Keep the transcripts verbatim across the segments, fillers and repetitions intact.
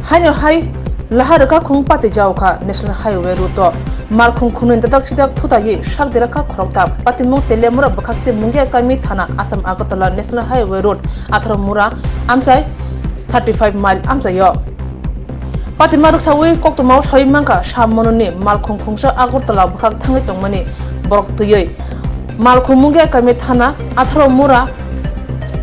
Haino hai laha rwkha khung pati jao kha National Highway route o. Malkhung khungnwi dadak sidak thutaiwi sak dera kha khoroktham. Patimung Teliamura bwkhakse Mungia kami thana Assam Agartala National Highway route atharo mura amchai thirty five mile amchaio. Patima rwksawi koktwmao sawi mankha, sa mononi malkhung khungsa Agartala bwkhak thangwi tongmani borok twiwi. Malkhung Mungia kami thana atharo mura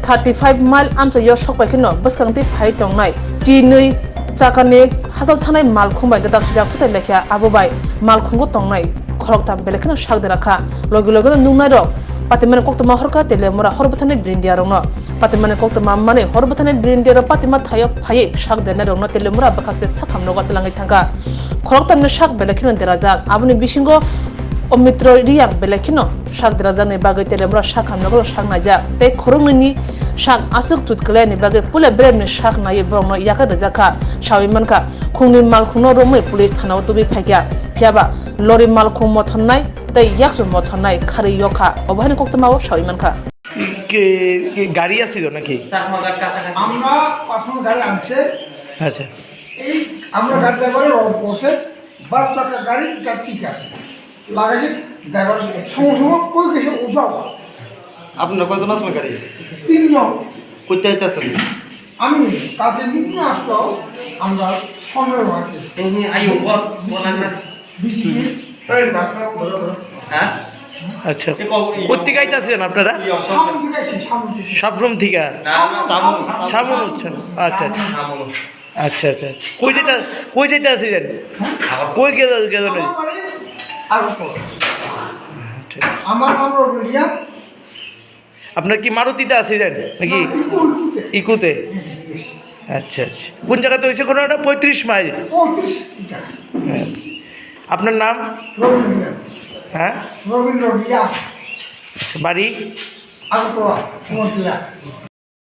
thirty five mile amchaio sokpai kheno bwskangtwi phai tongnai chinwi chakani hachal thanai malkhung bai dadak sidak thutai laikha, abo bai malkhungo tongnai khoroktham belai kheno sak dera kha. Logi logi no nuknairok patimani koktwma horkha Teliamura hor bwthani brindia rokno. Patimani koktwma manwi hor bwthani brindia rok patima thaio phaiwi sak dernai rokno Teliamura bwkhakse sakham nogo twlangwi thangkha. Khoroktham ni sak belai kheno derajak. Aboni bisingo Omitro Riyang belai kheno sak derajakni bagwi Teliamura sakham nogo sak naijak. Tei khoroknwini sak aswk chut kwlaini bagwi puila beremni sak naiwi borokno yakar rwjak kha sawi mankha. Khungni malkhungno romwi police thanao tubui phaikha. Phiyaba lori malkhung mothonnai tei yakchu mothonnai kharwi yokha, obo haino koktwmao sawi mankha. কি, কি গাড়ি আছিল নাকি? চাকমা ঘাট কাছাকাছি। আমরা প্রথম গাড়ি আনছে। আচ্ছা। এই আমরা গাড়ি ড্রাইভারের রং করছে, বারো চাকা গাড়ি, এটা ঠিক আছে। লাগাইছে ড্রাইভার সঙ্গে সঙ্গে কই গেছে উধাও। আপনারা কয়জন আছেন গাড়ি? তিনজন। কোথায় আছেন? আমি কালকে মিটিং আসলো, আমরা সঙ্গে রাখি। এই নিয়ে আইও, বল, বল, আমরা বিজিবি। হ্যাঁ? আচ্ছা, কোথেকে আইতাছেন আপনারা? সামনে থেকে আসি, সামনে থেকে। সাবরুম থেকে? না, না, সামনে, সামনে। সামনে হচ্ছে। আচ্ছা, আচ্ছা। সামনে। আচ্ছা, আচ্ছা। কই যেতে, কই যেতে আসছিলেন? হ্যাঁ? কই গেল, গেল না? আমার বাড়ি আগরতলা। আচ্ছা। আমার নাম রবিন রিয়া। আপনার কি মারুতিতে আসছিলেন নাকি? না, ইকো, ইকোতে। ইকোতে? হ্যাঁ, হ্যাঁ, yes। আচ্ছা, আচ্ছা। কোন জায়গাতে হয়েছে ঘটনাটা? পঁয়ত্রিশ মাইল? পঁয়ত্রিশ মিটার। হ্যাঁ। আপনার নাম? রবীন্দ্র। হ্যাঁ? রবীন্দ্র রিয়া। বাড়ি? আগরতলা, মন্ত্রীরা।